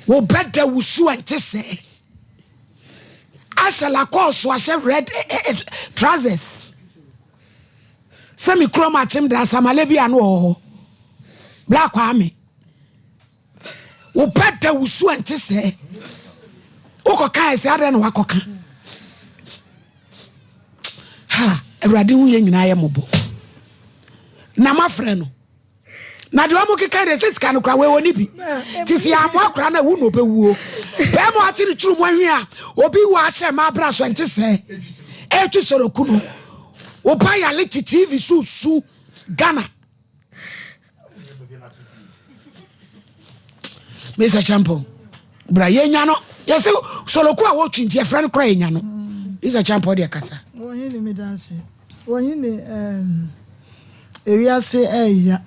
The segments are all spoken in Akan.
Wo bɛ da wusu ɛnte sɛ. Ahyɛ lakɔɔso ahyɛ red trousers. Sɛ me kurom akyem da asamale bi ano wɔ hɔ. Black Kwame. Wo bɛ da wusu ɛnte sɛ. Wokɔka ɛsɛ adɛn na wakɔka. Ha, Awurade hu yɛn nyinaa yɛ mmɔbɔ. Na mafrɛ no. Na deɛ ɔmo keka deɛ sɛ sika no kora wei ɔni bi. Ti si amoa kora na ewu na ɔbɛwuo. Bɛrima ɔte ne turu mu ahwi a obi wɔ ahyɛ ma abra so ɛnte sɛ ɛtwi sɔrɔku no. Woba yale te TV so su Ghana. Mr. Champon, bra yɛnya no. Yɛsɛ sɔrɔku a wɔtwi nti yɛfrɛ no kora yɛnya no. Mr. Champon deɛ kasa. Wɔhene me danse. Wɔhene ewiase ɛɛya.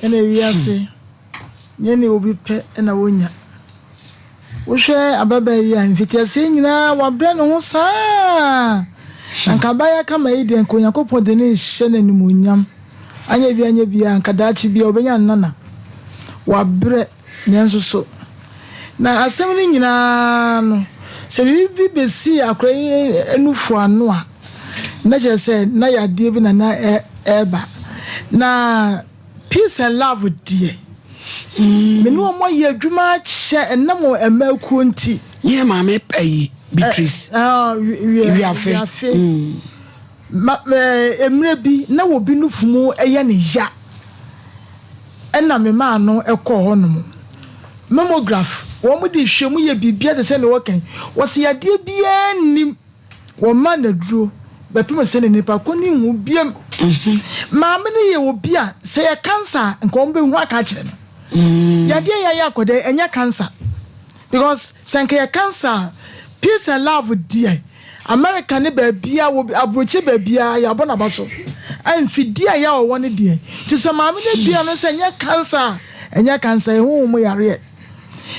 Ɛna ewiase nyɛ ne obi pɛ na wonya. Wohwɛ ababaa yi a mfitiaseɛ nyinaa wabrɛ ne ho saa. Anka abaayewa kama yi deɛ nka Onyankopɔn de ne nhyɛ no animuonyam. Anyɛ bi anyɛ bi a anka daakye bi a ɔbɛnya ne nana. Wabrɛ nanso so. Na asɛm no nyinaa no, sɛ biribi bɛsi akora yi nufu ano a, na kyerɛ sɛ na yadeɛ bi na na ɛreba. Na peace and love deɛ, me ne wɔn ayɛ adwuma akyɛ ɛnam wɔn mmakuo nti. Yɛn maame ayi Beatrice. Wiafe. Ma mmerɛ bi na obi nufu mu yɛ ne ya, ɛna me maa no kɔɔ hɔnom. Mammograph, wɔn de hwɛ mu yɛ biribiara te sɛ nea wɔka yi. Wɔsi yadeɛ biara nnim. Wɔma no aduro bɛpem sɛ ne nipa ko ne nhu biam. Maame no yɛ obi a sɛ yɛ cancer a nka wɔn bɛhu aka akyerɛ no. Yadeɛ yɛ ayɛ akɔdɛ ɛnyɛ cancer because sɛ nka yɛ cancer a peace and love deɛ America ne baabia wɔ aburokyi baabia yɛabɔ n'aba so. Mfidie a yɛ a ɔwɔ no deɛ nti sɛ maame no abia no sɛ ɛnyɛ cancer a ɛnyɛ cancer ɛho mu yareɛ.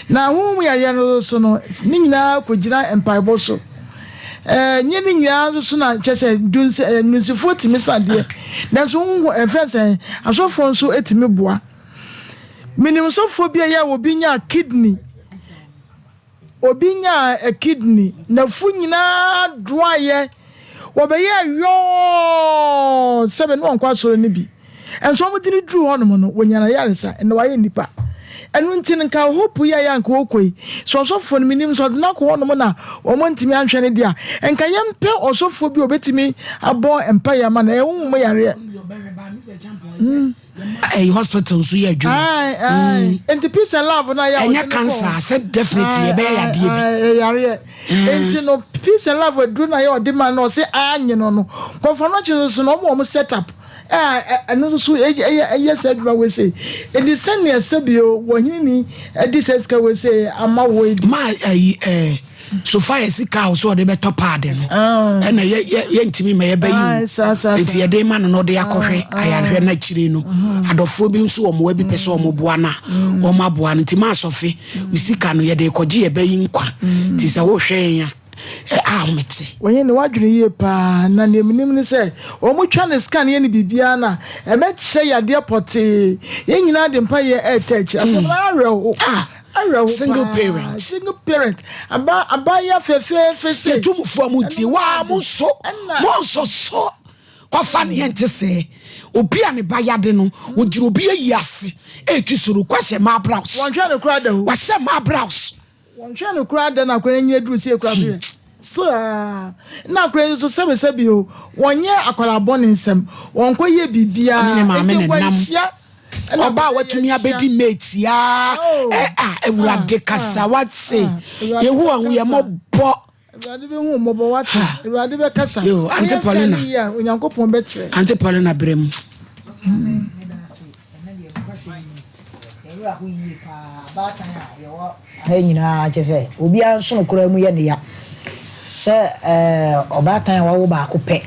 Na honhom yareɛ no nso no, ne nyinaa kɔgyina mpaebɔ so. Ɛnyɛ ne nyinaa nso so na kyerɛ sɛ dunsi nnunsifoɔ tumi sa deɛ, nanso honhom ɛfrɛ sɛ asɔfoɔ nso tumi boa. Menim sɔfoɔ bi a ɛyɛ a obi nyaa kidney, obi nyaa kidney, n'afu nyinaa doaeɛ. Wɔbɛyɛɛ yɔɔ sɛ me ne wɔn kɔ asɔre no bi. Nso wɔn de no duru hɔnom no, wɔnya no ayaresa, ɛnna wayɛ nnipa. Ɛno nti no, nka Hope yi a yɛ anka ɔkɔ yi, sɛ ɔsɔfoɔ no menim sɛ ɔde no akɔ hɔnom na wɔn ntumi anhwɛ no deɛ a, nka yɛmpɛ ɔsɔfoɔ bi a ɔbɛtumi abɔ mpaeɛ ama no, ɛyɛ honhom yareɛ. Ɛyi hospital nso yɛ adwuma. Aye, aye. Nti peace and love na yɛ ɛnyɛ cancer sɛ definitely ɛbɛyɛ yadeɛ bi. Yareɛ. Nti no peace and love aduro na yɛ ɔde ma no ɔse anye no no. Kɔnfa no akyi nso no ɔmo ɔmo set up ɛno nso so ɛyɛ ɛyɛ saa adwuma wei sei. Nti sɛnea sɛbio wɔhene ni ɛde sɛ sika wei sei ama wo edi. Ma ɛyi ɛɛ. Sofa yɛ sika a ɔsɛ ɔde bɛtɔ paade no ɛna yɛ yɛ yɛntumi ma yɛbɛyi wo nti yɛde ma no na ɔde akɔhwɛ ayarehwɛ no akyire no adɔfoɔ bi nso wɔn mmoa bi pɛ sɛ wɔn boa no a wɔn aboa no nti ma asɔfe wo sika no yɛde kɔgye yɛbɛyi nkwa nti sɛ wohwɛ yɛn a ahomete. Wɔnyɛ ne wadwene yie paa na nea menim ne sɛ wɔn twa ne scan yɛ ne biribiara no a ɛbɛkyerɛ yadeɛ pɔtee yɛn nyinaa de mpaeɛ ɛɛtɛ akyire asɛm no awerɛho. Awerɛho Single paa. parent. Single parent. Aba abaayewa fɛfɛɛfɛ sei. Yɛtu mo fo a mo ntie. Waa mo nso mo nso so kɔfa ne yɛn te sɛ obi a ne ba yade no ogyina obi ayi ase etu soro kɔ hyɛ maa brows. Wɔnhwɛ no koraa da o. Wahyɛ maa brows. Wɔnhwɛ no koraa da na akora no nyina duru sie koraa so yɛ. Still aa na akora yi nso sɛbi sɛbi o wɔnyɛ akwadaa bɔne nsɛm wɔnkɔ yɛ biribiara. Ɔne ne maame Nti ne nam. wɔnhyia. Ɔbaa a watumi abɛdi mate aa ɛ a Awurade kasa wate Yehowa hu yɛ mmɔbɔ. Awurade bɛhu wo mmɔbɔ wate Awurade bɛkasa. Yo, Auntie Paulina. Woyɛ saa ne yie a Onyankopɔn bɛkyerɛ. Auntie Paulina brɛ mu. Ha nyinaa kyerɛ sɛ obiara nsono koraa mu yɛ ne ya sɛ ɔbaatan a wawo baako pɛ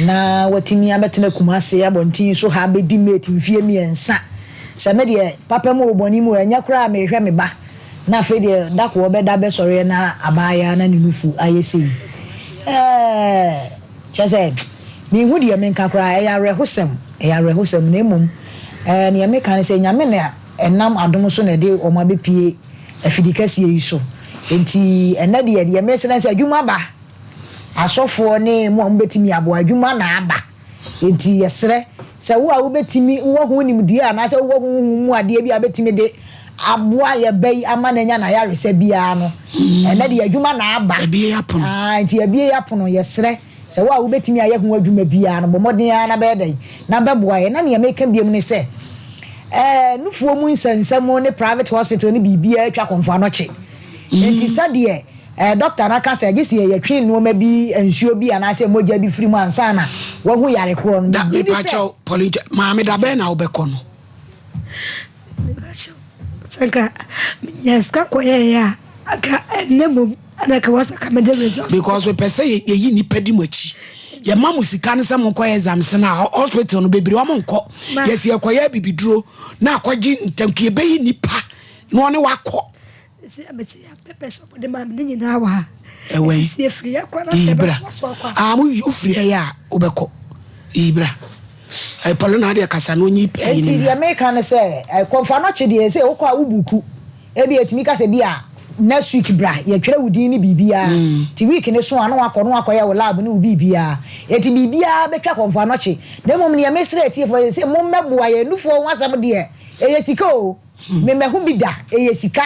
na watumi abɛtena Kumase abɔnten so ha abɛdi mate mfeɛ mmiɛnsa. Sɛ me deɛ papa mu o bɔne mu o ɛnyɛ koraa a mehwɛ me ba na afei deɛ da ko ɔbɛda bɛsɔreɛ na abaayaa na ne nufu ayɛ sei. Ɛɛ kyerɛ sɛ menhu deɛ menka koraa ɛyɛ awerɛhosɛm ɛyɛ awerɛhosɛm na mmom ɛɛ deɛ meka ne sɛ Nyame na ɛnam adom so na ɛde wɔn abɛpue. afidi kɛseɛ yi so. Enti ɛnnɛ deɛ, deɛ mesrɛ ne sɛ adwuma ba. Asɔfoɔ ne mo a mobɛtumi aboa, adwuma na aba. Enti yɛsrɛ sɛ wo a wobɛtumi, wowɔ ho nimdeɛ anaasɛ wowɔ honhom mu adeɛ bi a wobɛtumi de aboa yɛ ba yi ama no anya n'ayaresa biara no, ɛnnɛ deɛ adwuma na aba. Abue apono. Aa, enti abue apono, yɛsrɛ sɛ wo a wobɛtumi ayɛ ho adwuma biara no, bɔ mmɔden ara na bɛyɛ dɛn? Na bɛboa yɛn. Na nea meka biom ne sɛ, ɛɛ, nufoɔ mu nsɛnsɛm ne private hospital ne biribiara atwa kɔmfo anɔkye. Enti sɛdeɛ ɛɛ, dɔkta no aka sɛ gye sɛ yɛtwe nnoɔma bi, nsuo bi anaasɛ mogya bi firi mu ansa na wahu yare korɔ no, Da, megye di mepa sɛ. kyɛw, Pauline, maame da bɛn na wobɛkɔ no? Mepa kyɛw, sɛ nka menya sika kɔyɛeɛ a, anka ɛnnɛ mmom na anka wɔ sɛ anka mede results. Because mepɛ sɛ yɛyi nnipa di mo akyi. Yɛma mo sika no sɛ monkɔyɛ exams no a, hospital no bebree wɔn nkɔ. Yɛsi yɛkɔyɛ abibiduro na akɔgye ntam ka yɛbɛyi nnipa na ɔne wakɔ. Sɛ mete ya papers a wɔde maa me ne nyinaa wɔ ha. Ɛwɔ yi. Sɛ efiri yɛ kora na Iyi sɛ bra. ɛbɛtoa so akɔ a. Ah, mo wofiri ha yi a wobɛkɔ. Iyi bra. Eh, Paulo na adeɛ kasa na onyi ɛyi Enti ne deɛ meka ne sɛ, eh, Kɔmfoanɔkye deɛ sɛ wokɔ a wo buku. Ebia ɛtumi ka sɛ bi a next week bra, yɛtwerɛ wo din ne biribiara. Nti week no so a na wakɔ na wakɔyɛ wo lab ne wo biribiara. Enti biribiara bɛtwa Kɔmfoanɔkye. Na mmom deɛ mesrɛ atiefoɔ ne sɛ mommɛboa yɛn. Nufoɔ ho asɛm deɛ, ɛyɛ sika o. Memmɛho bi da. Ɛyɛ sika.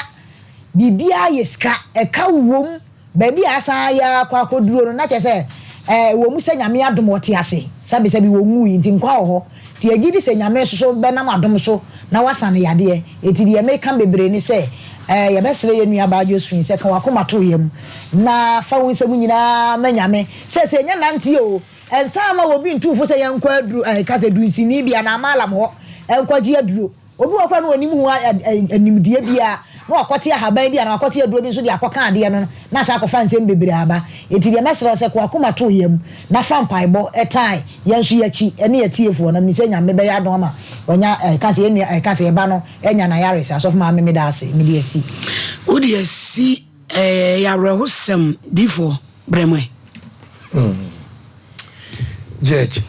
Biribiara yɛ sika. Ɛka wom. Baabi a asan ayɛ ara kɔ akɔduro no, na kyerɛ sɛ, ɛwɔ mu sɛ Nyame adom ɔte ase, sɛbesɛbe ɔnwui, nti nkwa wɔ hɔ. Nti yɛgye di sɛ Nyame nso so bɛnam adom so na wasa no yadeɛ. Enti deɛ meka bebree ne sɛ, yɛbɛsrɛ yɛn nuabaa Josephine sɛ ka w'akoma to yam na fa wo nsɛm nyinaa ma Nyame. Seesei ɛnyɛ nanteɛ o, ɛnsa mma obi ntu wo fo sɛ yɛnkɔ aduro, ka sɛ dunsini bi anaa maalam hɔ nkɔgye aduro. Obi wɔ hɔ koraa na ɔnnim ho nimdeɛ biara, na wakɔte ahaban bi anaa wakɔte aduro bi nso de akɔka adeɛ no, na asan akɔfa nsɛm bebree aba. Enti deɛ mɛsrɛ wo sɛ, kɔ w'akoma to yam, na fa mpaebɔ tae yɛn nso yɛakyi ne atiefoɔ, na menim sɛ Nyame bɛyɛ adom ama wanya, ɛka sɛ yɛn nua, ɛka sɛ yɛn ba no anya n'ayaresa. Asɔfo Maame, meda ase, mede asi. Wode asi. Ɛyɛ awerɛhosɛm difoɔ brɛ mo ɛ. Hmm. Judge.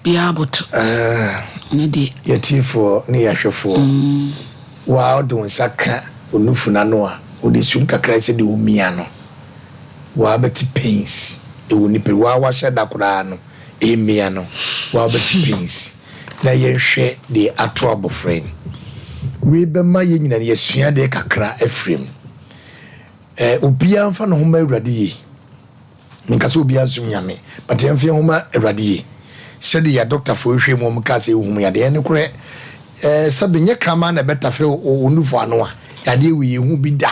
Biara boto. Ah. Ne deɛ. Yɛtiefoɔ ne yɛahwɛfoɔ. Mm. Waa ɔde wo nsa ka onufu n'ano a wode sum kakra sɛ deɛ omia no. Waa bɛte pains ɛwɔ nipa waa wahyɛ da koraa no ɛmia no. Waa bɛte pains na yɛnhwɛ deɛ ato abɔfra yi. Wei bɛma yɛn nyinaa yɛsua deɛ kakra afiri mu. Eh, obiara mfa ne ho ma Awurade yie. Menka sɛ obiara nsom Nyame, but yɛmfa yɛn ho ma Awurade yie. Sɛdeɛ yɛ adɔktafoɔ hwɛ mu wɔn kaa sɛ ehu mu yadeɛ, ɛne korɛ. Eh, sɛbe nyɛ kraman na ɛbɛtafere wo nufo ano a, yadeɛ wei yɛhu bi da.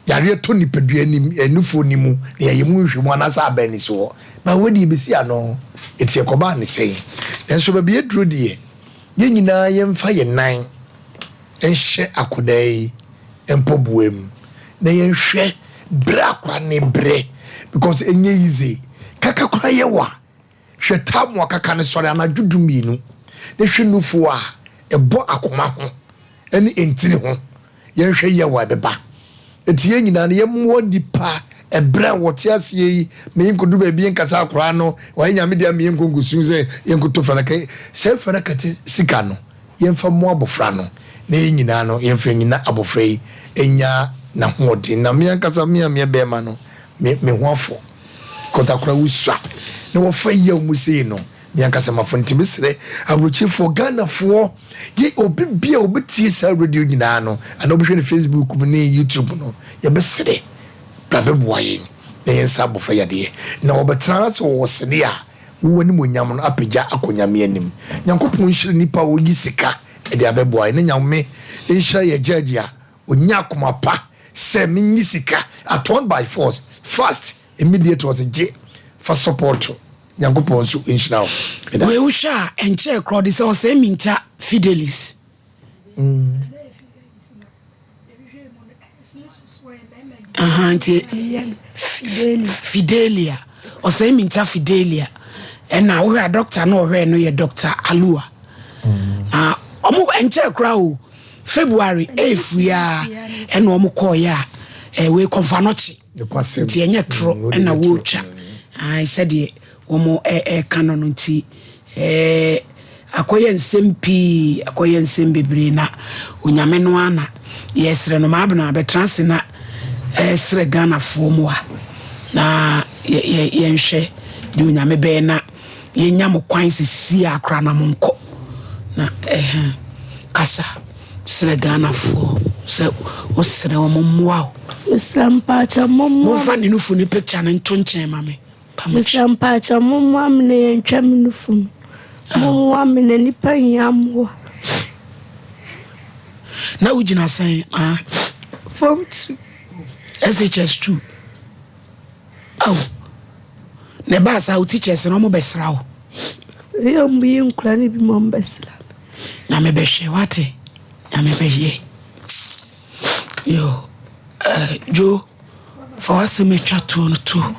Yareɛ tɔ nipadua nim, eh, nufoɔ ni mu, na yɛyɛ mu nhwehwɛmu anaasɛ aba ani soɔ. Ba wei deɛ yɛbɛsi ano, eti ɛkɔbaa ne sɛn. Nanso baabi aduro deɛ, yɛn nyinaa yɛmfa yɛn nan nhyɛ akwadaa yi mpaboa mu na yɛnhwɛ berɛ akwadaa no rebrɛ because ɛnyɛ easy. Kaka koraa yɛ wa. Hwɛ tam a kaka no sɔre anadwo du mmienu na hwɛ nufoɔ a ɛbɔ akoma ho ne ntini ho. Yɛnhwɛ yaw a ɛbɛba. Enti yɛn nyinaa no yɛmmoa nnipa ɛberɛ a wɔte aseɛ yi ma yɛnkɔduru baabi yɛnka sɛ akoraa no wayɛ nyame deɛ ama yɛnkɔ nkɔsu sɛ yɛnkɔtɔ furadaka. Saa furadaka te sika no yɛmfa mmoa abɔfra no na yɛn nyinaa no yɛmfa nyina abɔfra yi nya n'ahoɔden. Na me ankasa me a meyɛ bɛrima no me me ho afɔ. Kɔtakora wosua na wɔfa yaw mu sei no me ankasa mafɔ nti mesrɛ aburokyefoɔ Ghanafoɔ Yɛ obi bia obetie saa radio nyinaa no anaa obehwɛ no Facebook mu ne YouTube no, yɛbɛsrɛ bra bɛboa yɛn na yɛn nsa abɔfra yadeɛ na wɔbɛtena ase wɔ sede a wo animuonyam no apagya akɔ Nyame anim. Nyankopɔn nhyira nipa a oyi sika de abɛboa yɛn na Nyame nhyira yɛ judge a onya akoma pa sɛ menyi sika at one by force fast immediate ɔse gye fa support Nyankopɔn nso nhyira wo. Meda Wei ase. wohwɛ a ɛnkyɛɛ koraa ɔde sɛ ɔsɛe minta Fidelis. Aha nti Fidelia ɔsɛe minta Fidelia ɛna wohwɛ a dɔkta no ɔhwɛɛ no yɛ Dɔkta Alua. Na ɔmo ɛnkyɛɛ koraa o February ɛɛfui a ɛna ɔmo kɔɔyɛ a ɛwei kɔmfa nɔkye. Nti ɛnyɛ torɔ na wɔretwa ae sɛdeɛ wɔn ɛreka no no nti ɛɛ akɔyɛ nsɛm pii akɔyɛ nsɛm bebree na onyame no ara na. Yɛsrɛ no Maabena bɛtena ase na srɛ Ghanafoɔ mmoa na yɛnhwɛ deɛ Onyame bɛyɛ na yɛnya mo kwan sesie a koraa na monkɔ na ɛhɛn kasa srɛ Ghanafoɔ sɛ wosrɛ wɔn mmoa o. Mesrɛ mpaakyɛ mommoa me. Momfa ne nufu ne picture no nto nkyɛn ma me. Mesrɛ mpaakyɛw mommoa me na yɛntwa me nufu no. Mommoa me na nnipa hia mmoa. Na wogyina sɛn maa? Form 2. SHS 2. Aw. Na ɛbaa saa wo teachers no ɔmo bɛsra wo. Ɛyɛ ɔmo yi nkura no bi ma ɔmo bɛsra me. Nyame bɛhwɛ wate. Nyame bɛyɛ. Yo, uh, Joe. Fa w'asɛm a etwa toɔ no to hɔ.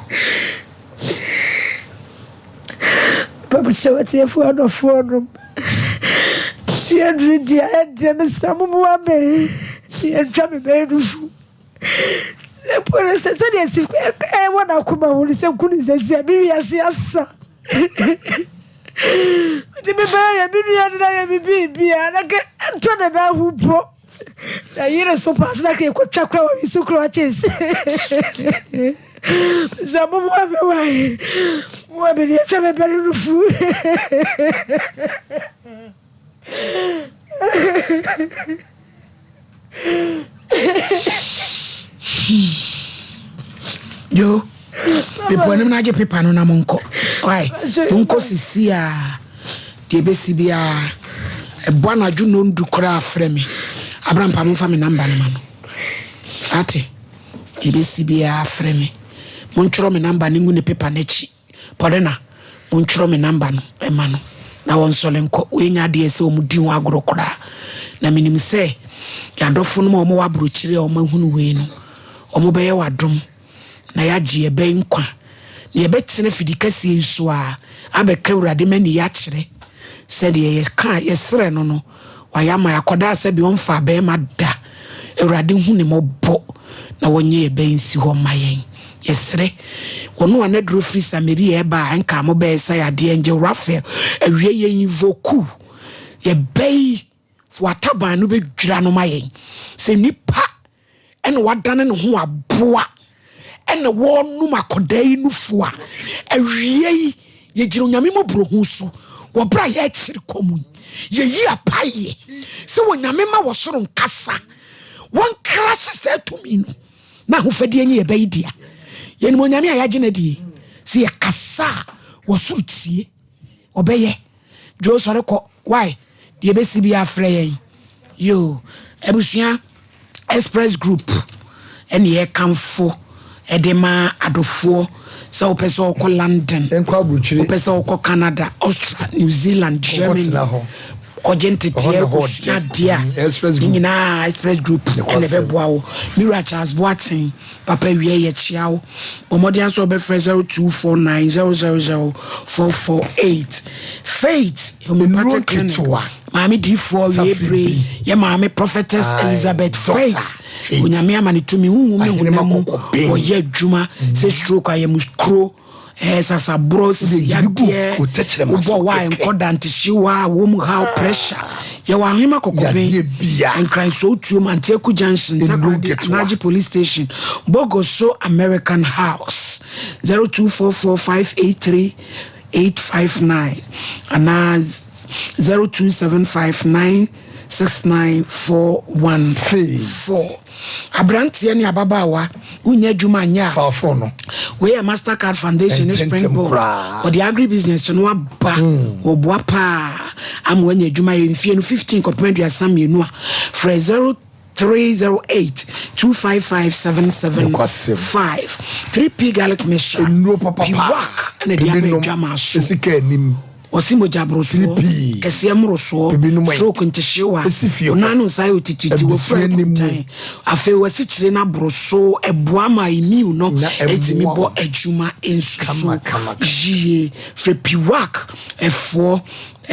Mpabohyɛ w'atiefoɔ adɔfoɔ nom. Yɛduru deɛ ɛdeɛ mesrɛ mo mmoa me. Yɛntwa me bɛyɛ nufu. Sɛ mpo no sɛ sɛdeɛ ɛsi ɛwɔ n'akoma ho no sɛ ku ne sɛsi a me wiase asa. Mede me bɛyɛ yɛ me nua no na yɛ me biribiara na kɛ ɛntɔ ne nan ho mpo. Na yere so paa so na kɛ kɔtwa kora wɔ wisu kora kyes. Sɛ mo mo me wae. Mo me deɛ twɛ me bɛre no fu. Yo, pepa anim na agye pepa no na monkɔ. Why? Monkɔ sisi a deɛ ɛbɛsi biara. Ɛbɔ anadwo nondu koraa frɛ me. Abrampa momfa me namba no ma no. Ate? Deɛ ɛbɛsi biara frɛ me. Montwerɛ me namba no ngu ne pepa no akyi. Paulina, montwerɛ me namba no ma no na wɔnsɔre nkɔ. Wei nyɛ adeɛ sɛ wɔdi ho agorɔ koraa. Na menim sɛ yɛn adɔfonom a wɔwɔ aburokyire a wɔahunu wei no, wɔbɛyɛ wo adom na yɛagye yɛn bɛ nkwa. Na yɛbɛtena fidi kɛseɛ yi so ara abɛka Awurade mani akyerɛ sɛ deɛ yɛka yɛsrɛ no no, wayɛ ama yɛn. Akwadaa sɛdeɛ ɔmfaa barima da. Awurade hu ne mmɔbɔ na wɔnyɛ yɛn bɛ nsi hɔ mma yɛn. Yɛsrɛ, wɔn a n'aduro firi Samaria reba a ɛnka mo bɛyɛ sa yadeɛ Angel Raphael awie yɛn invoke yɛbɛyi fo ataban no bɛdwira no ma yɛn sɛ nipa ɛna wadane ne ho aboa ɛna wɔnom akɔdaa yi nufoɔ a awie yi yɛgyina Onyame mmɔborɔhu so wɔ berɛ a yɛrekyere kɔ mu yi yɛyi apaeɛ sɛ Onyame ma wɔ soro nkasa wɔnkrahye saa tumi no na ahofadie nye yɛbɛyi dea. Yɛnim Onyame a yɛagye no adie. Sɛ yɛkasa a, wɔ soro tie. Ɔbɛyɛ. Joe sɔre kɔ. Why? Deɛ ɛbɛsi biara frɛ yɛn. Yoo. Abusua Express Group ɛne yɛkamfo ɛde ma adɔfoɔ sɛ wopɛ sɛ wokɔ London, wopɛ sɛ wokɔ Canada, Austria, New Zealand, Germany, kɔgye nteteɛ kɔsua adeɛ a mm, ne nyinaa Express Group ɛna ɛbɛboa wo. Me wura Charles Boateng, papa awia yɛkyia wo. Bɔ mmɔden asɛ wɔbɛfrɛ 0249 000 448. Faith Homeopathic Clinic, maame diifoɔ wie bere yɛ maame Prophetess Elizabeth Faith. Onyame ama ne tumi huhu ne honam mu wɔyɛ adwuma sɛ stroke ayɛmukuro eh, sasaborɔ sisi yadeɛ wobɔ wa nkɔ dantehyewa wɔm haw pressure yɛwɔ ahema kɔkɔben nkranso tuom antiako junction takoradi anagye police station bogoso american house 0244 583 859 anaa 0275 969 414. Aberanteɛ ne ababaawa, wonnya adwuma nyɛ a, wei yɛ Mastercard Foundation ne Springboard. Wɔde agribusiness no aba, wɔboa paa ama wanya adwuma yɛ mfie no 15 kɔpem 32 a, frɛ 0308 255 775. 3P garlic mixture, Piwak na ɛde aba adwamaa so. Wɔse mogya borosoɔ, kɛseɛ mmorosoɔ, stroke, ntehyewa, wo nan no nsa ayɛ otititi, w'afuru ayɛ kuntann, afei w'asikyire no aboro so, ɛboa ma immune no tumi bɔ adwuma nso so yie. Frɛ Piwak foɔ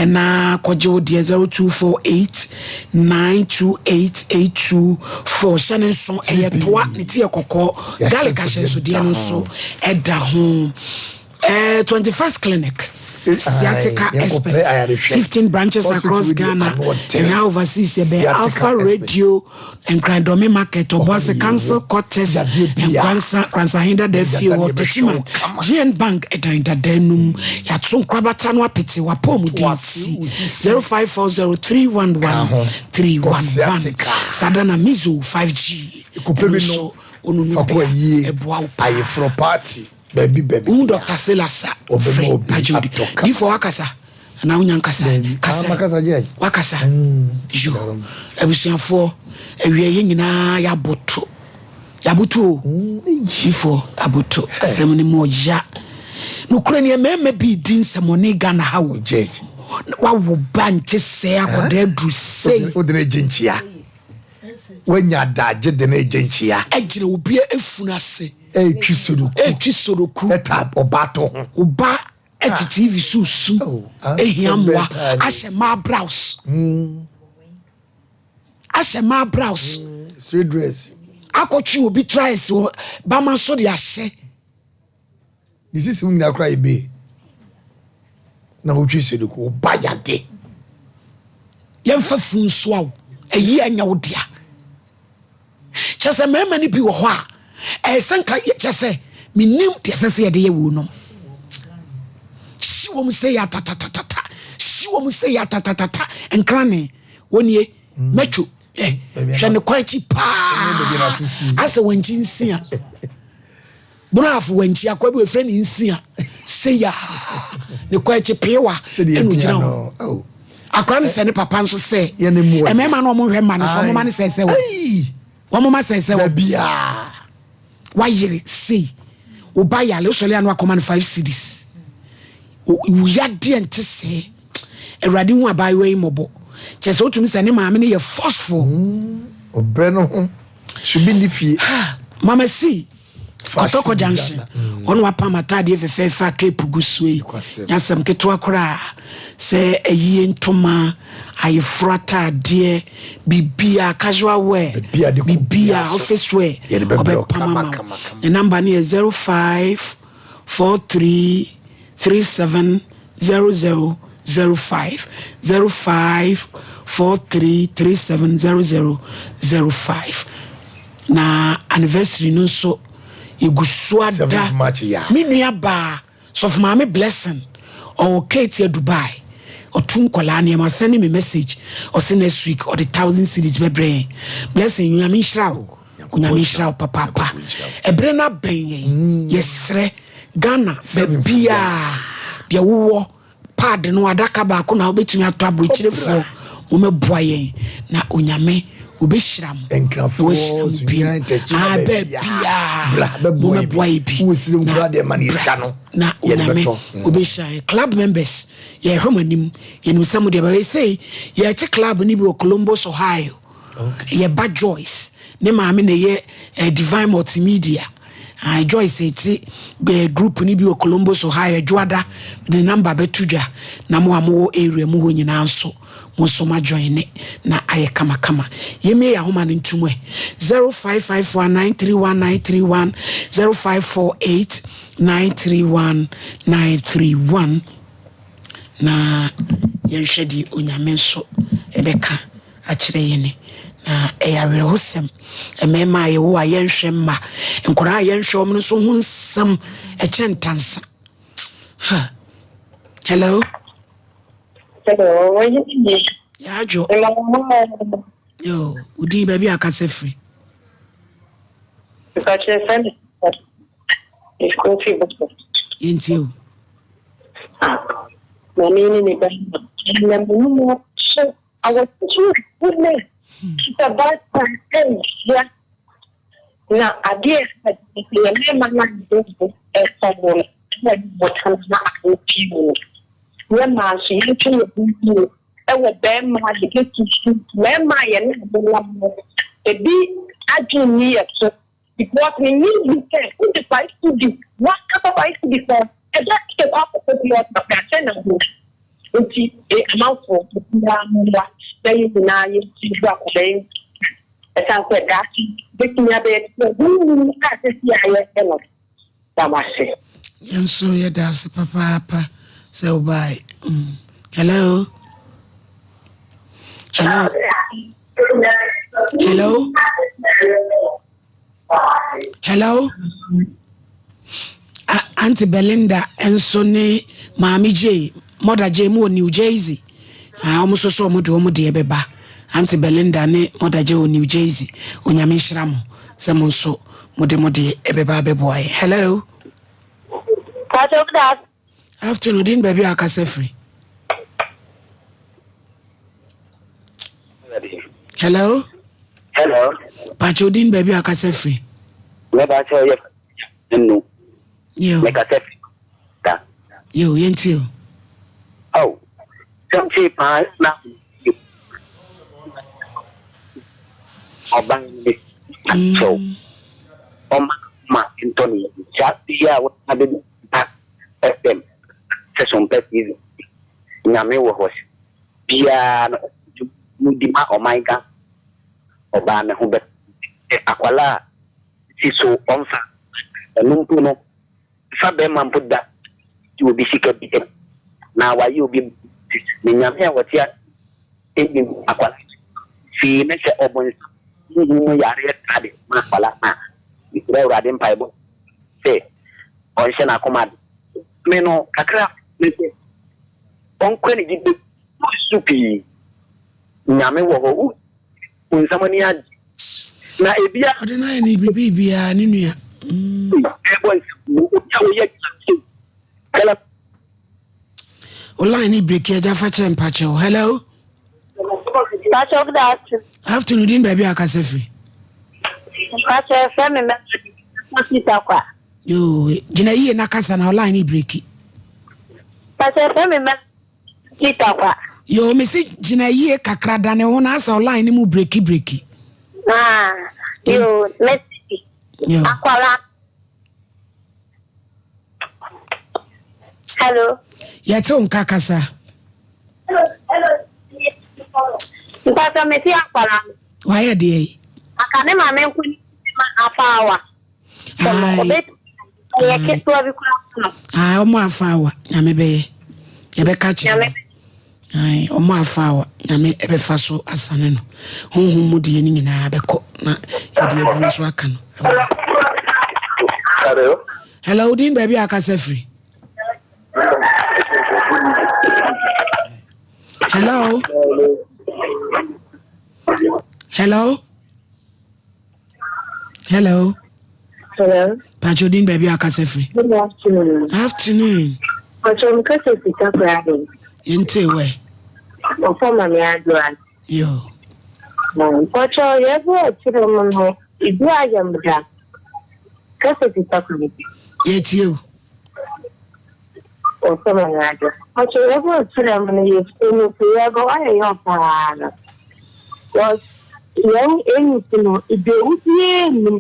na kɔgye wo deɛ 0248 928 824. Hyɛ no nso, ɛyɛ toa, ne ti yɛ kɔkɔɔ, garlic ahyɛnsodeɛ no nso ɛda ho. 21st Clinic. Sciatica Expert, 15 branches across Ghana and now overseas. Yɛbɛn Alpha Radio, Nkran Dɔme Market, Ɔboase Council Quarters, Nkransa, Kransahen Dada Fie wɔ Techiman, GN Bank ɛdan dada no mu. Yɛato nkorabata no apete w'apɔmuden ti. 0540311311. Sada na Mizo 5G. Ɛno nso, onunu bea ɛboa wo paa. Baabi baabi Wohu bia. Doctor Silas a, Ɔbɛma frɛ obi na gye wo di. atɔ kama. Difo wakasa anaa wonya nkasa? Daabi. Ah, Kasa. makasa Judge. Wakasa. Mm. Yo. Darom. Abusuafoɔ, awia yɛn nyinaa yɛaboto. Yɛaboto o. Difo aboto. Asɛm no mu ɔya. Nokorɛ ni mmarima bi redi nsɛmɔne Ghana ha o. Judge. Wawo ba nte sɛɛ akɔdaa aduru sei. Wode no agye nkyia. Wanya adagye de no agye nkyia. Agyina obi afunu ase. Ɛretwi soroku. Ɛretwi soroku. Ɛta ɔba to ho. Ɔba ɛte TV so su. Ehia mmoa. Ahyɛ mmaa blouse. Ahyɛ mmaa blouse. Straight dress. Akɔtwe obi tries wɔ bama so de ahyɛ. Ne sisi mu nyinaa koraa yɛ bee na wotwi sodiku wo ba yade. Yɛmfa funu nsoa wo ɛyi ɛnyɛ wo dea. Kyɛ sɛ mmarima no bi wɔ hɔ a ɛyɛ sɛ nka kyɛ sɛ menim deɛ ɛsɛ sɛ yɛde yɛ wɔ nom. Hyi wɔn sɛ yɛ atatatata hyi wɔn sɛ yɛ atatatata nkrane wɔnie mɛtwo hwɛ ne kwan akyi paa asɛ wɔn akyi nsia. Braf wankyi akwa bi wɔfrɛ ne nsia sɛ ya ne kɔ akyi peewa ɛna ogyina hɔ oh. akora no sɛ ne papa nso sɛ mmarima no ɔmo hwɛ mma no so ɔmo ma no sɛ sɛ wɔ wɔn ma sɛ sɛ wɔ wayere sei ɔba yale wosɔle ano akɔma no five cedis wo yadeɛ nte sɛ awurade hu abaayewa yi mmɔbɔ kyɛ sɛ wotumi sɛ ne maame no yɛ forceful mm, ɔbrɛ no ho subi ne fie mama si Kɔtɔkɔ junction hɔ na wapam ataadeɛ fɛfɛɛfɛ a cape gu so yi. Nyɛ asɛm ketewa koraa sɛ ayie ntoma, ayeforɔ ataadeɛ, biribiara, casual wear, biribiara, office wear, ɔbɛpam ama wo. Ne number no yɛ 0543 37 0005, 0543 37 0005. Na anniversary no nso yɛgu so ada. Me nua baa Sɔfo Maame Blessing ɔwɔ Ketia Dubai ɔto nkwadaa nneɛma ɔsɛne me message ɔse next week ɔde thousand cedis bɛbrɛ yɛn. Blessing Onyame nhyira wo Onyame nhyira wo papaapa. Ɛberɛ no abɛn yɛn mm. yɛsrɛ Ghana baabiaa deɛ wowɔ Pad no adaka baako na wobɛtumi atɔ aburokyirefoɔ momɛboa yɛn na Onyame obɛhyira mo na wahyira mo bio ah baabiaa momɛboa yɛ bi na bra na Onyame obɛhyira yɛn. Club members yɛhwɛ mo anim yɛnim sɛ mo deɛ bɛyɛ sei yɛte club no bi wɔ Columbus Ohio. Yɛ ba Joyce ne maame na ɛyɛ eh, Divine Multimedia. Ah, Joyce ete eh, group no bi wɔ Columbus, Ohio. Adwoada ne number bɛto dwa na mo a mowɔ area mu hɔ nyinaa nso mo nso ma join ne na ayɛ kamakama. Yɛmmie yɛ ahoma no ntom ɛ 0554 931 931 0548 931 931 na yɛnhwɛ deɛ Onyame nso ɛbɛka. akyerɛ yɛn ni, na ɛyɛ awerɛhosɛm. Mmarima a yɛwo a yɛnhwɛ mma, nkwadaa a yɛnhwɛ wɔn nso ho nsɛm ɛkyɛ ntansa. Huh. Hello. Hello. Yɛadwo. Yo, wodin baabi a akasa firi. Yɛntie o. Maame ne ne ba. Na mo mu Awɔtwe gu me sɛ baatan nhyia na adeɛ a yɛ mmarima no adwene ɛsɔ wo no na ɛde botan na awɔtwe mu no. Yɛ mmaa nso yɛntwe yɛn ho yie ɛwɔ bɛrima a yɛbɛsusu mmarima a yɛne wɔn nam no ebi adwene nni yɛ so. Because me nyi bi sɛ wode 5 cedi wankasa 5 cedi sɛ ɛbɛ sɛ kɔ akɔkɔ bi ɔta ahyɛ na ho nti e amanfoɔ obiara mmoa na yɛn nyinaa yɛnti bu akɔda yi ɛsan sɛ daakye bɛtumi abɛyɛ te sɛ honhom a sɛsi a yɛhwɛ no da mo ase. Yɛn nso yɛda ase papaapa. sɛ wobae. Hello. Hello. Hello. Hello. Auntie Belinda nso ne Maame J, Mother J mu wɔ New Jersey. Ah, wɔn nso so wɔn de wɔn deɛ bɛba. Auntie Belinda ne Mother J wɔ New Jersey. Onyame nhyira mo sɛ mo nso mo de mo deɛ ɛbɛba abɛboa yɛn. Hello. Pastor, good afternoon. Afternoon, din baabi a akasa firi. Hello. Hello. Pacho din baabi a akasa firi. Me ba sɛ yɛ nnu. Yo. Me kasa firi. Ta. Yo, yɛntie o. Oh, sɛ nti paa na ɔban ne akyɛw. Ɔma ma ntɔ ne yɛ. Saa bi a wɔn abɛbi pa FM sɛ Sompa TV. Nyame wɔ hɔ biara no mu di ma ɔman Ghana. Ɔbaa ne ho bɛ akwalaa a si so ɔmfa ɛno mpo no fa bɛrima mpo da di obi sika bi na wayɛ obi ne Nyame a wɔte ase ɛnim akwalaa fii ne sɛ ɔbonsam honhom mu yareɛ taa de ma akwalaa no a mesrɛ Awurade mpaebɔ sɛ ɔnhyɛ n'akoma den. Me no, kakra ne sɛ ɔnkɔ ne gyidie mu nsu pii. Nyame wɔ hɔ, wo bonsam ani agye. Na ebia. Ɔde no ayɛ ne biribiara, ne nua. Ɛbɔ nsam mu, obi a ɔyɛ adwuma sei. O line ne break agya fa kyɛ mpakyɛw. Hello. Pacho, good afternoon. Afternoon, din baabi a akasa firi. Pacho, ɛfrɛ me Melody. Sita kwa. Yoo, gyina yie na kasa na o line ne break. Pacho, ɛfrɛ me Melody. Sita kwa. Yoo, me si gyina yie kakra dane ho na asa o line ne mu breaki breaki. Ah, yoo, mesi. Akwara. Hello. Yɛte wo nka kasa. Mpatɔ mete akwara no. Wayɛ deɛ yi. Aka ne maame nko ne ma afaawa. Ɛyɛ ketewa bi kura no. Ayi ɔmo afaawa nyame bɛyɛ. Yɛbɛka kyerɛ no. Ae, ɔmo afa a Nyame bɛfa so asane no. Honhom mu deɛ no nyinaa bɛkɔ na yɛde aduro nso aka no. Ɛwɔ. Hello. Hello, din baabi a akasa firi. Hello. Hello. Hello. Hello. Pacho din baabi a akasa firi. Good afternoon. Afternoon. Pacho mkasa fi Takoradi. Yɛnte wɛ. Ɔfɔ ma me adora. Yo. Pacho yɛbɔ ɔkyerɛ mu no ebi ayɛ mda. Kasa fi Takoradi. Yɛtie o. Ɔfɔ ma me adora. Pacho yɛbɔ ɔkyerɛ mu no yɛ ɛnu yɛbɔ wayɛ yɛ ɔpaa no. Yɛn ɛnu no ebi biara nim.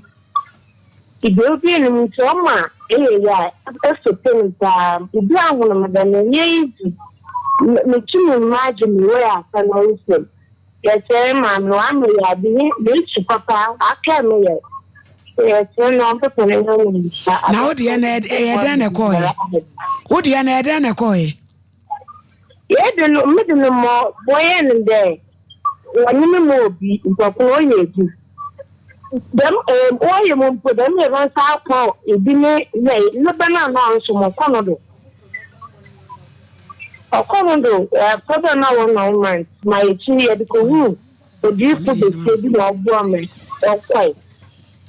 Ibew bi no ntsi ɔma eyɛ yie a eso pen paa. Obi ahono me dɛm nnyɛ easy. Metum imagine me way asa no ɔrefam. Yɛkyerɛ maame no ɔama yɛ ade nye m'esu papa ɔakae me yɛ. Yɛkyerɛ no ɔmpepa ne ho ne nsa. Na wo deɛ na ɛyɛ dɛn na ɛkɔɔeɛ? Wo deɛ na ɛyɛ dɛn na ɛkɔɔeɛ? Yɛde no mede no mɔ wɔyɛ no dɛ wɔnye me ma obi mpɔko ɔyɛ edu dɛm ɛɛ wɔyɛ mu mpo dɛm yɛ bɛnsa akɔ ebi ne yɛ ne bɛ no a na ɔnso mo kɔ no do ɔkɔ no do ɛɛ problem na wɔ 9 months ma ekyir yɛde kohuu odiyifo besia bi na ɔboa me ɔkɔe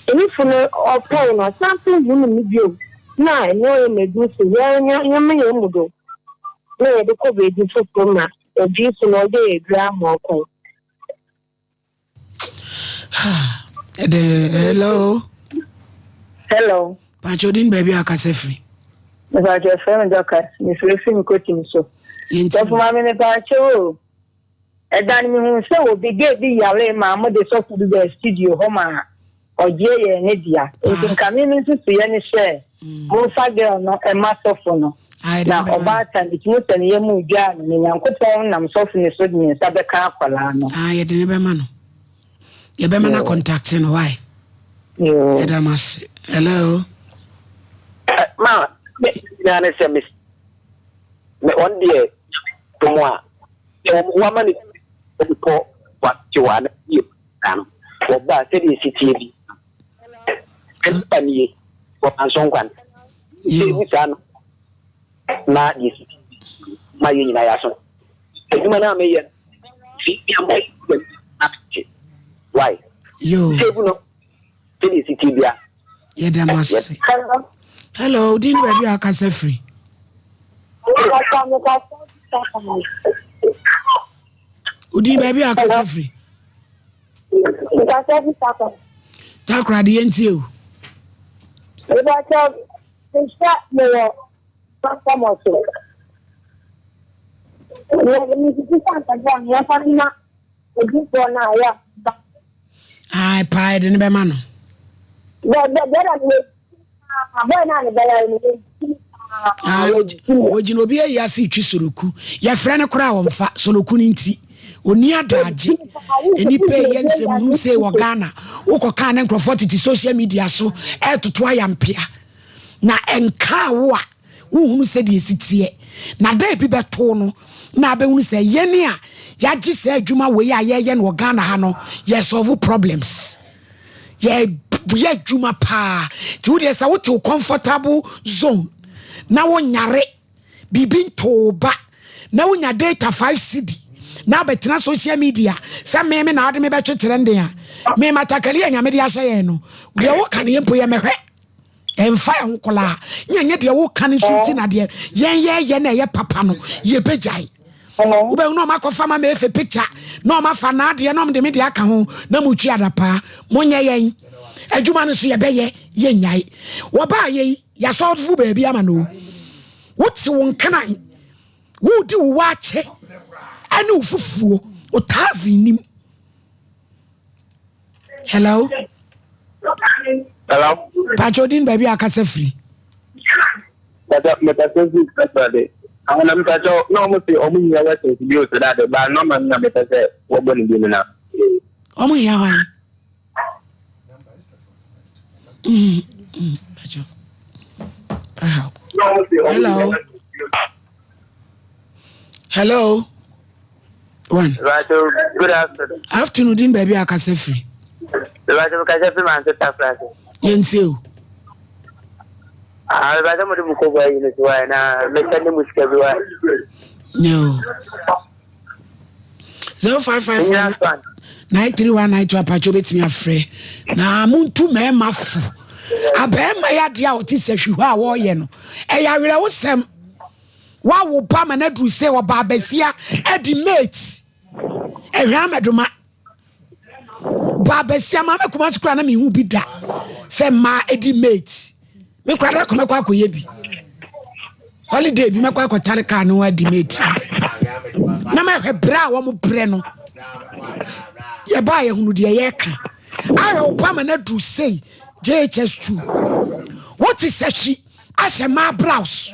enifo no ɔpɛe no ɔsan so hu no me bio na ɛnyɛ ɔyɛ m'edu so yɛ nyɛma yɛ mu do. Na yɛde kɔ baabi foforɔ ma odiyifo no ɔde aduru ama ɔkwan. Ɛdɛ hello. Hello. Pàtó din baabi a akasa firi. Mepàtó ɛfrɛ mi Dorcas, mefiri fi mi kotim so. Sɔfo maame mepàtó o. Ɛda no mehu sɛ obi gay bi yare maa mo de sɔfo bi baa studio hɔ maa ɔgyeɛ yɛɛ ne dea. Nti nka me me nsusuiɛ ne sɛ momfa girl no mma sɔfo no na ɔbaatan metumi sɛ ne yam redwaa no na Nyankopɔn nam sɔfo no so de ne nsa bɛka akwadaa no. Ah, yɛde ne bɛma no. Yɛbɛma no contact no why? Yɛda mo ase. Hello. Ma, me nyinaa ne sɛ me. Me ɔno deɛ dom a sɛ wɔama no sika kɔ wakyew a na yɛ saa no wɔba a sɛdeɛ ɛsi teɛ bi ɛnipa nie wɔma nso nkwan sɛ ebi saa no na deɛ ɛsi teɛ bi ma yɛ nyinaa yɛ aso adwuma no a meyɛ no fi bi a mɔ na te why sɛ ebu no sɛdeɛ ɛsi teɛ bia Yɛda mo ase. Hello, din ne baabi a akasa firi. Odin baabi a akasa firi. Takora de yɛntie o. Odiyifoɔ no a yɛ ba. Ae paa yɛde no bɛma no. Wɔgyina obi ayi ase retwi soroku. Yɛfrɛ no koraa wɔmfa soroku no nti. Ɔni adagye. Nnipa ɛyɛ nsɛmhunu sei wɔ Ghana. Wokɔ kaa ne nkurɔfoɔ tete social media so ɛretoto ayampea. Na ɛnkaa wo a Wonhunu sɛdeɛ ɛsi teɛ, na da ebi bɛto wo no na abɛhunu sɛ yɛn a yɛagye saa adwuma wei a yɛyɛ no wɔ Ghana ha no, yɛ solve problems. Yɛyɛ adwuma paa. Nti wo deɛ sɛ wote wo comfortable zone na wonyare, biribi ntoo wo ba, na wonya data 5 cedi na abɛtena social media sɛ me me na wode me bɛtwe trending a, me matakali a Nyame de ahyɛ yɛn no, deɛ woka no yɛ mpo yɛmmɛhwɛ. Ɛmfa yɛn ho koraa. Nyɛ nyɛ deɛ woka no nso nti na deɛ yɛn yɛyɛ na ɛyɛ papa no yɛbɛgyae. Wobɛhu na ɔmakɔfa ma mefe picture na ɔmafa n'adeɛ na ɔmde me deɛ aka ho na motwi adapaa. Monyɛ yɛn adwuma no nso yɛbɛyɛ yɛnnyae. Wɔbaa yɛi yɛasɔlvo baabi ama no. Wote wo nkenan wodi wo waakye ɛne wo fufuo wo taazen nim. Hello. Hello. Pacho din baabi a akasa firi. Pacho mekasa firi Takoradi. Ahona mpacho na ɔmo se ɔmo hia weapons bi o sɛ dade ba nɔma no na mepɛ sɛ wɔbɔ ne bi no na. Ɔmo hia hwan? Pacho. Hello. Hello. One. Right, good afternoon. Afternoon din baabi a akasa firi. Right, kasa firi ma nse tafra ase. Yɛn ti o. Ah, right, mo de mo kɔ bɔ ayi no so wa na mɛsɛ ne mo sika bi wa. No. 0554 93192 apatwo bɛtumi afrɛ na montu mmarima fo abɛɛma yɛ adeɛ a ɔte sɛ hwihɔ a wɔreyɛ no ɛyɛ awerɛwosɛm Wawo ba ma no aduru sɛ ɔbaa basia adi mate. Ɛhwɛ amɛdoma. Baa basia maa mɛkoma ase koraa na mehu bi da sɛ mmaa adi mate. Me koraa da kɔmɛkɔ akɔyɛ bi. Holiday bi mɛkɔ akɔtare kaa no adi mate. Na mɛhwɛ berɛ a wɔn brɛ no. Yɛbaa yɛhunu deɛ yɛka. Ayɛ wo ba ma no aduru sei JHS2. Wote sɛ hwi. ahyɛ maa brows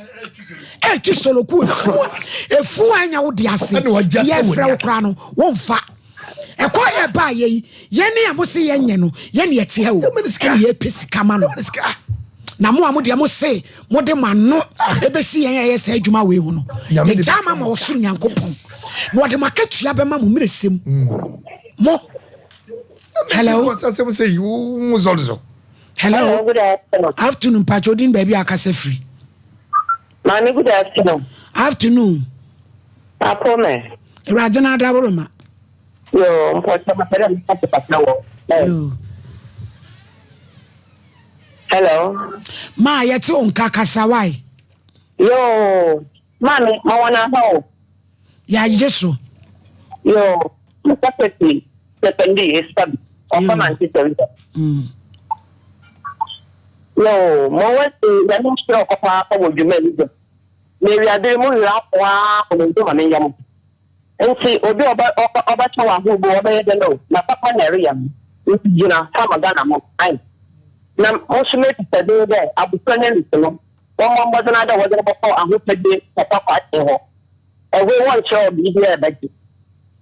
ɛtwi soloku efu efu anya wo de ase yɛ frɛ wo kora no wɔnfa ɛkɔ yɛ ba yɛ yi yɛn ne a mo se yɛn nyɛ no yɛn ne ɛte ha o ɛne yɛ pɛ sika ma no na mo a mo deɛ mo se mo de mo ano ebesi yɛn a yɛ sɛ adwuma wei ho no yɛgya ama ma ɔsoro nyankopɔn na ɔde mo akatua bɛma mo mmerɛsɛm mo hello. Hello. Hello, good afternoon. Afternoon, Pacho din baabi a akasa firi. Maame, good afternoon. Afternoon. Apome. Awurade na adaworo ma. Yo, mpɔkyɛ mapɛ dɛ meka te papa wɔ. Yo. Hello. Ma yɛte wo nka kasa wae. Yo, maame, ma wɔn aha o. Yɛagye so. Yo, meka sɛ Sɛpɛndi Esabi, ɔfa Manchester River. Yo, mo wɔ se nyame nhyira wo papaapa wɔ dwuma yi dɛ. Na ewiadere mu werɛ aho aa mo nso ma menyɛ mo. Nti obi a ɔbɛ ɔbɛkyɛ wɔ ahobo ɔbɛyɛ dɛn o, na papa na ɛreyɛ no. Nti gyina fa ma Ghana mo ae. Na mo nso mebisa din dɛ abofra no alisi no, wɔmmɔ mbɔdzen ara dɛ wɔdze no bɔkɔ ahofadie papa kwakye hɔ. Ɛhɔ wɔnkyerɛ wo biribi a ɛbɛgye.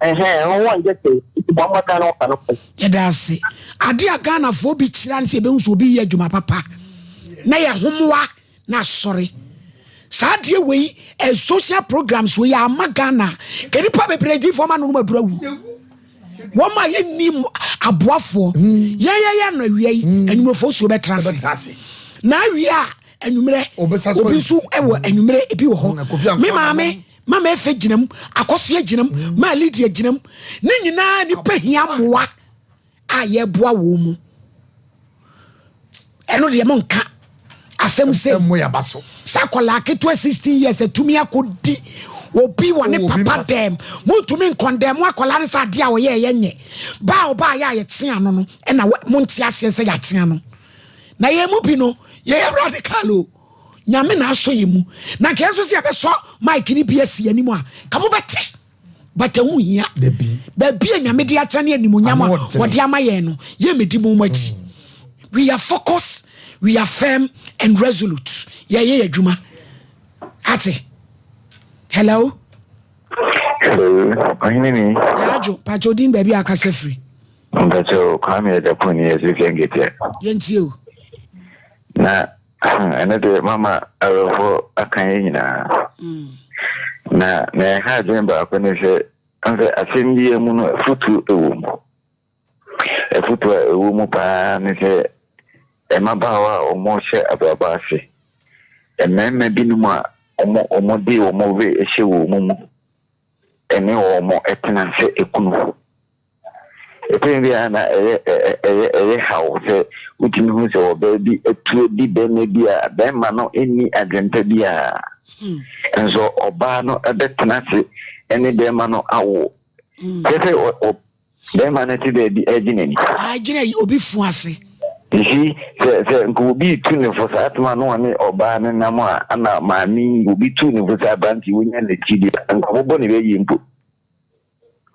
Ɛhɛn, ɛhɔ wɔngye hwee. Nti bɔ mmɔden na wɔfa no kɔ. Yɛda ase. Ade a Ghanafoɔ bi kyerɛ ne sɛ yɛbɛhu sɛ obi yɛ adwuma papa na yɛ homoa na asɔre. Saa adeɛ wei eh, social programs wei ama Ghana ka nipa bebree diifoɔ ma nonom aduru awu. Wɔn a yɛnni aboafoɔ mm. yɛyɛyɛ no awia yi mm. anwummerɛfoɔ suo bɛtra ase na awia a anwummerɛ obi nso wɔ anwummerɛ ebi wɔ hɔ mm, me maame mama efe gyina mu akɔsoɛ gyina mu maa Lydia gyina mu ne nyinaa nipa hia mmoa. a yɛboa wɔn mu ɛno deɛ mo nka asɛm sɛ sɛ akwadaa ketewa 16 years atumi akɔdi obi wɔ ne papa dɛm montumi nkɔndɛm mo akwadaa no sɛ adeɛ a ɔyɛ ɛyɛ nyɛ ba a ɔbaa yɛ a yɛtea no no ɛna monte aseɛ sɛ yɛatea no na yɛn mu bi no yɛyɛ radical o nyame na asɔ yɛ mu na nka yɛn nso sɛ yɛbɛsɔ mike no bi asi anim a ka mobɛte but ɛho hia baabi a nyame de atena ne animonyam a wɔde ama yɛn no yɛmmɛdi mu akyi mm. we are focused we are firm and resolute yɛyɛ yɛ adwuma ate hello hello ɔhene ni yɛadwo pakyɛ odin baabi a akasa firi mpakyɛ kwame agyapong ni yɛsɛ fia nketeɛ yɛntie o na Ɛno deɛ mama awerɛhoɔ aka yɛn nyinaa. Na na ɛha adwene baako ne sɛ, sɛ asɛm biara mu no afotuo wɔ mu. Afotuo a ɛwɔ mu paa ne sɛ mmabaawa a wɔhyɛ abrabɔ ase, mmarima binom a wɔde wɔn werɛ hyɛ wɔn mu ne wɔn tena sɛ ekunu. Ɛtɔ bi a na ɛyɛ ɛyɛ ɛyɛ haw sɛ wotumi hu sɛ ɔbaa bi atu adi bɛrima bi a bɛrima no nni adwempa biara. Hmm. Nso ɔbaa no bɛtena ase ne bɛrima no awo. Hmm. Kyerɛ sɛ bɛrima no te baabi agye n'ani. Agyina obi fu ase. You see, sɛ sɛ nka obi tu ne fo saa tema no ɔne ɔbaa no nam a ana maame yi obi tu ne fo saa aberante wonya n'akyi deɛ nka ɔbɛbɔ ne bɛyie mpo.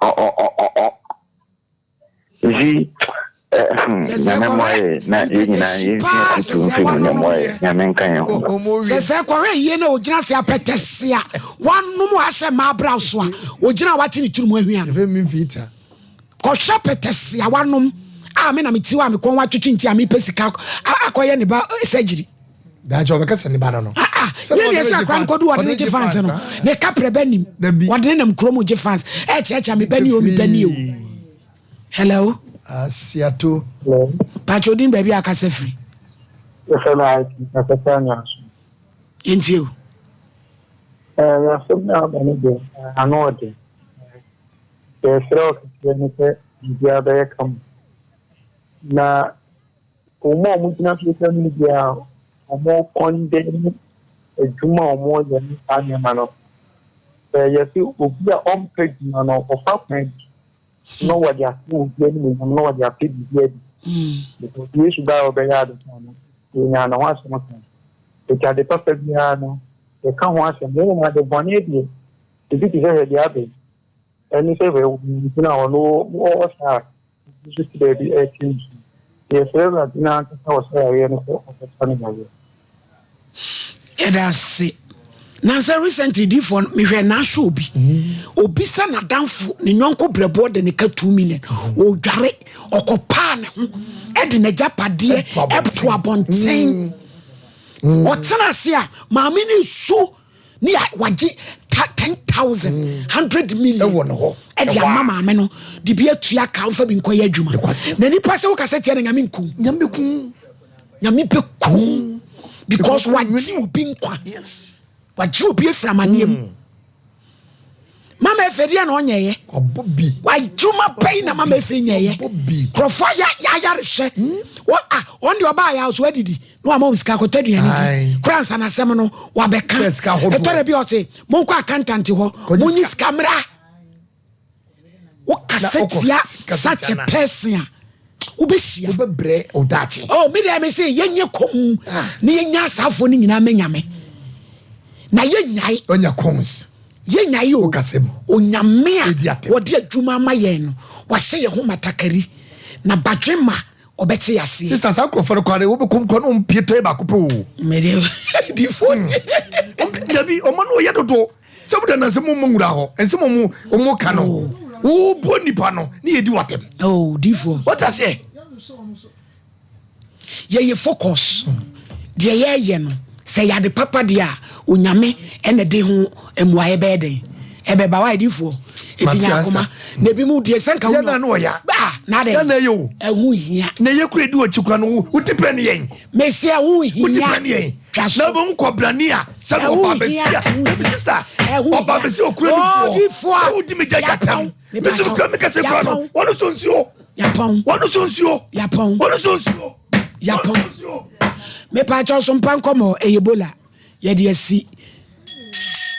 ɔ-ɔ-ɔ-ɔ-ɔ. You see, eh, hmm, Nyame mmoa yɛ na yɛn nyinaa yɛnsua afotuo mfiri mu na mmoa yɛ. Nyame nka yɛn ho. Sɛ sɛ kɔhwɛ yie na ogyina se apɛtɛse a wanom ahyɛ mmaa bra so a ogyina a wate ne tiri mu ahwia no. Kɔhwɛ pɛtɛse a wanom a me na me ti hɔ a me kɔn watwetwe nti a mepɛ sika akɔyɛ ne ba surgery. Daakye ɔbɛka sɛ ne ba no no. Ah ah, nyɛ deɛ sɛ akora no kɔdu wɔde ne gye fans no, ne kaprɛ bɛ nim, wɔde ne nam kurom gye fans, ɛkyerɛkyerɛ me ba ni o, me ba ni o. Hello. Asiato. Pakyɛ odin baabi a akasa firi. Yɛfrɛ me Isaac, akasa Nyaso. Yɛntie o. Asɛm no a aba no deɛ, ano ɔden. Yɛsrɛ wo kɛseɛ ne sɛ biribiara bɛyɛ kama. Na Wɔn a wɔgyina social media a wɔkɔndɛm adwuma a wɔyɛ ne saa nneɛma no, sɛ yɛse obi a ɔmpɛ adwuma no, ɔfa kwan bi na wɔde ato obi animuonyam na wɔde apɛ biribi adi. Because Yesu baa a ɔbɛyɛ adepa no, yɛnyaa ne ho asɛm ka. Enti ade papa biara no, yɛka ho asɛm. Na mmom ade bɔne deɛ, ebi te sɛ hwɛ deɛ aba yi, ɛne sɛ hwɛ nti na ɔno ɔwɔ saa a nso te baabi ɛrete nsu. Yɛsrɛ Awurade no ankasa wɔ saa yareɛ no sɛ ɔbɛsa no yareɛ. Yɛda ase. Nansa recently difoɔ no mehwɛ n'ahwɛ obi. Obi sɛ n'adamfo ne nyɔnko brɛboɔ de ne ka 2 million. Ɔdware ɔkɔpaa ne ho ɛde n'agyapadeɛ ɛto abɔnten. Ɔtena ase a maame no su ne a wagye 10000 100 million ɛwɔ ne hɔ ɛde ama maame no de bi atua ka mfa bi nkɔyɛ adwuma na nipa sɛ woka sɛ tia na nyame nkum nyame kum nyame bɛ kum because wagye obi nkwa wagye obi afiri amanneɛ mu mm. mama efe deɛ na ɔnyɛyɛ wadwuma bɛyi na mama efe nyɛyɛ nkurɔfoɔ ayarehwɛ wɔn deɛ ɔbaa yɛ aso adidi na wama wɔn sika akɔtɔ aduane di kora nsa n'asɛm no wabɛka ɛtɔ da bi ɔte monkɔ akantanti hɔ monyi sika mmra wokasa tia such a person a wobɛhyia wobɛbrɛ ɔdaakye oh me deɛ me se yɛnyɛ kɔm ah. na yɛnya asaafoɔ no nyinaa mɛnyame na yɛnyae ɔnya cons yɛnyae o onyame a wɔde adwuma ama yɛn no wahyɛ yɛn ho matakari na badwemma ɔbɛte aseɛ. Sista saa nkurɔfoɔ no koraa de wobɛkɔm koraa na ɔmpie tɔe baako pɛ o. Mede difoɔ. Hmm. Dabi ɔma no ɔyɛ dodo sɛ wode nansɛ mo mmɔ nwura hɔ ɛnsɛm ɔmo ɔmo ka no oh. wobuo nipa no ne yɛdi watɛm. Oh difoɔ. Wɔte aseɛ. Yɛyɛ focus deɛ yɛyɛ no sɛ yɛade papa deɛ a. Onyame ɛna de ho mmuaeɛ bɛyɛ dɛn ɛbɛba wa adiifoɔ eti nya akoma na ebi mu deɛ sɛ nka wo na ɔya ah na dɛ yɛn na ɛyɛ o ɛho hia na ɛyɛ kura edi wɔkyi kura no wo ti pɛ ne yɛn mesi ɛho hia wo ti pɛ ne yɛn twa so na wɔn kɔ brani a sɛ ɔba abɛsi a ebi sista ɔba abɛsi okura ne foɔ ɛwɔ di mi gya gya tam mesi kura mi kɛse kura no wɔn so nsuo yapɔn wɔn so nsuo yapɔn wɔn so nsuo yapɔn mepa kyɛw so mpa nkɔmɔ ɛyɛ bola yɛde asi.